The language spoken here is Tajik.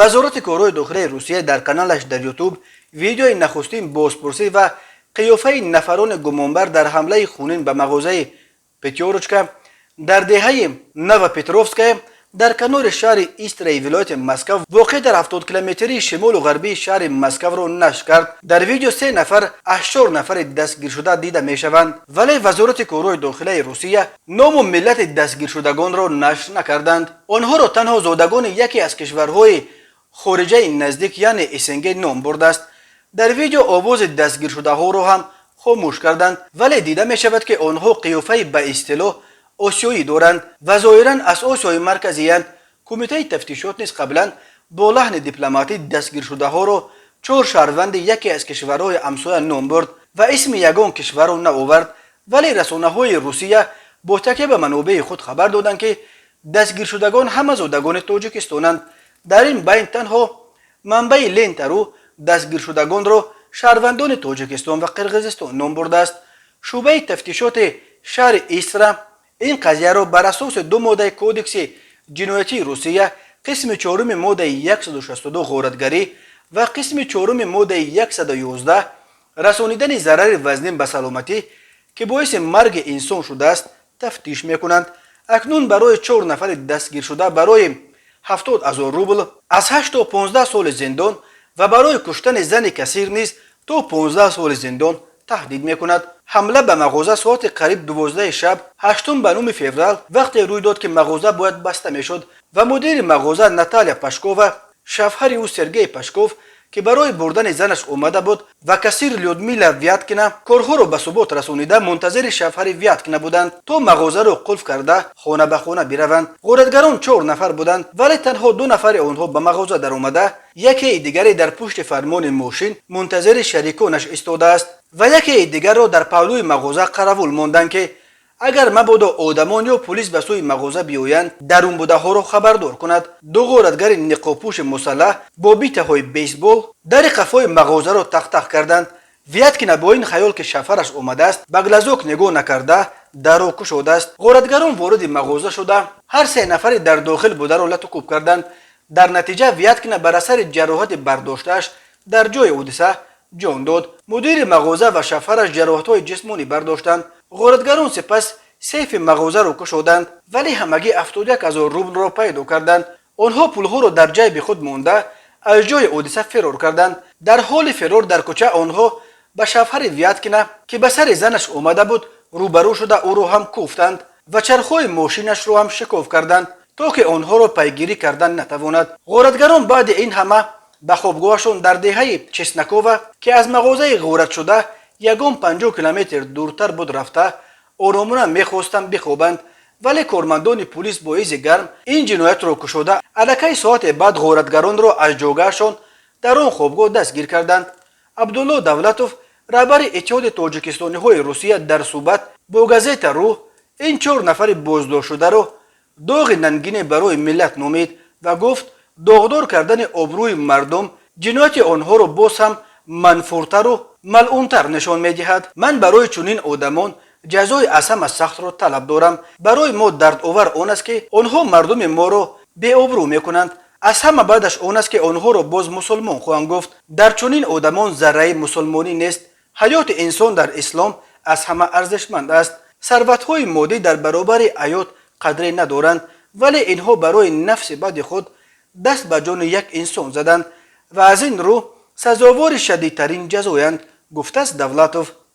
Вазорати корҳои дохилаи Русия дар каналаш дар Ютуб видеои нахустин бозпурсӣ ва қиёфаи нафарони гумонбар дар ҳамлаи хунин ба мағозаи «Пятёрочка» дар деҳаи Новопетровская дар канори шаҳри Истраи вилояти Москав, воқеъ дар 70 километрии шимолу ғарбии шаҳри Москавро нашр кард. Дар видео се нафар аз чор нафари дастгиршуда дида мешаванд, вале Вазорати корҳои дохилаи Русия ному миллати дастгиршудагонро нашр накарданд. Онҳоро танҳо зодагони яке аз кишварҳои хориҷаи наздик, яъне СНГ, ном бурдааст. Дар видео овози дастгиршудаҳоро ҳам хомӯш карданд, вале дида мешавад, ки онҳо қиёфаи ба истилоҳ осиёӣ доранд ва зоҳиран аз Осиёи Марказиянд. Кумитаи тафтишот низ қаблан бо лаҳни дипломатӣ дастгиршудаҳоро чор шаҳрванди яке аз кишварҳои ҳамсоя ном бурд ва исми ягон кишварро наовард. Вале расонаҳои Русия бо такя ба манобеи худ хабар доданд, ки дастгиршудагон ҳама зодагони Тоҷикистонанд. Дар ин байн танҳо манбаи Лентару дастгиршудагонро шаҳрвандони Тоҷикистон ва Қирғизистон ном бурдааст. Шӯъбаи тафтишоти шаҳри Истра ин қазияро бар асоси ду моддаи Кодекси ҷиноятии Русия: қисми чоруми моддаи 162, ғоратгарӣ, ва қисми чоруми моддаи 111, расонидани зарари вазнин ба саломатӣ, ки боиси марги инсон шудааст, тафтиш мекунанд. Акнун барои чор нафари дастгиршуда барои 70 ҳазор рубл аз 8 то 15 соли зиндон ва барои куштани зани кассир низ то 15 соли зиндон таҳдид мекунад. Ҳамла ба мағоза соати қариб 12-и шаб, 8 ба 9 феврал, вақте рӯй дод, ки мағоза бояд баста мешуд ва мудири мағоза Наталья Пашкова, шавҳари ӯ Сергей Пашков, ки барои бурдани занаш омада буд, ва кассир Людмила Вяткина корҳоро ба субот расонида, мунтазири шавҳари Вяткина буданд, то мағозаро қулф карда, хона ба хона бираванд. Ғоратгарон чор нафар буданд, вале танҳо ду нафари онҳо ба мағоза даромада, якеи дигаре дар пушти фармони мошин мунтазири шариконаш истодааст ва якеи дигарро дар паҳлӯи мағоза қаравул монданд, ки агар мабодо одамон ё пулис ба сӯи мағоза биёянд, дарунбудаҳоро хабардор кунад. Ду ғоратгари ниқобпӯши мусаллаҳ бо битаҳои бейсбол дари қафои мағозаро тақтақ карданд. Вяткина бо ин хаёл, ки шавҳараш омадааст, ба глазок нигоҳ накарда, дарро кушодааст. Ғоратгарон вориди мағоза шуда, ҳар се нафари дар дохил бударо латукӯб карданд. Дар натиҷа Вяткина бар асари ҷароҳати бардоштааш дар ҷои ҳодиса ҷон дод. Мудири мағоза ва шавҳараш ҷароҳатҳои ҷисмонӣ бардоштанд. Ғоратгарон сипас сейфи мағозаро кушоданд, вале ҳамагӣ 71 ҳазор рублро пайдо карданд. Онҳо пулҳоро дар ҷайби худ монда, аз ҷои ҳодиса фирор карданд. Дар ҳоли фирор дар кӯча онҳо ба шавҳари Вяткина, ки ба сари занаш омада буд, рӯбарӯ шуда, ӯро ҳам кӯфтанд ва чархҳои мошинашро ҳам шикоф карданд, то ки онҳоро пайгирӣ кардан натавонад. Ғоратгарон баъди ин ҳама ба хобгоҳашон дар деҳаи Чеснокова, ки аз мағозаи ғоратшуда ягон 50 километр дуртар буд, рафта, оромона мехостанд бихобанд, вале кормандони пулис бо изи гарм ин ҷиноятро кушода, аллакай соате баъд ғоратгаронро аз ҷогаашон дар он хобгоҳ дастгир карданд. Абдулло Давлатов, раҳбари Иттиҳоди тоҷикистониҳои Русия, дар суҳбат бо Газета ру ин чор нафари боздоштшударо доғи нангине барои миллат номид ва гуфт, доғдор кардани обрӯи мардум ҷинояти онҳоро боз ҳам манфуртару малъунтар нишон медиҳад. «Ман барои чунин одамон ҷазои аз ҳама сахтро талаб дорам. Барои мо дардовар он аст, ки онҳо мардуми моро беобрӯ мекунанд. Аз ҳама бадаш он аст, ки онҳоро боз мусулмон хоҳанд гуфт. Дар чунин одамон зарраи мусулмонӣ нест. Ҳаёти инсон дар ислом аз ҳама арзишманд аст. Сарватҳои моддӣ дар баробари ҳаёт қадре надоранд, вале инҳо барои нафси бади худ даст ба ҷони як инсон заданд ва аз ин рӯ сазовори шадидтарин ҷазоянд», гуфтааст Давлатов.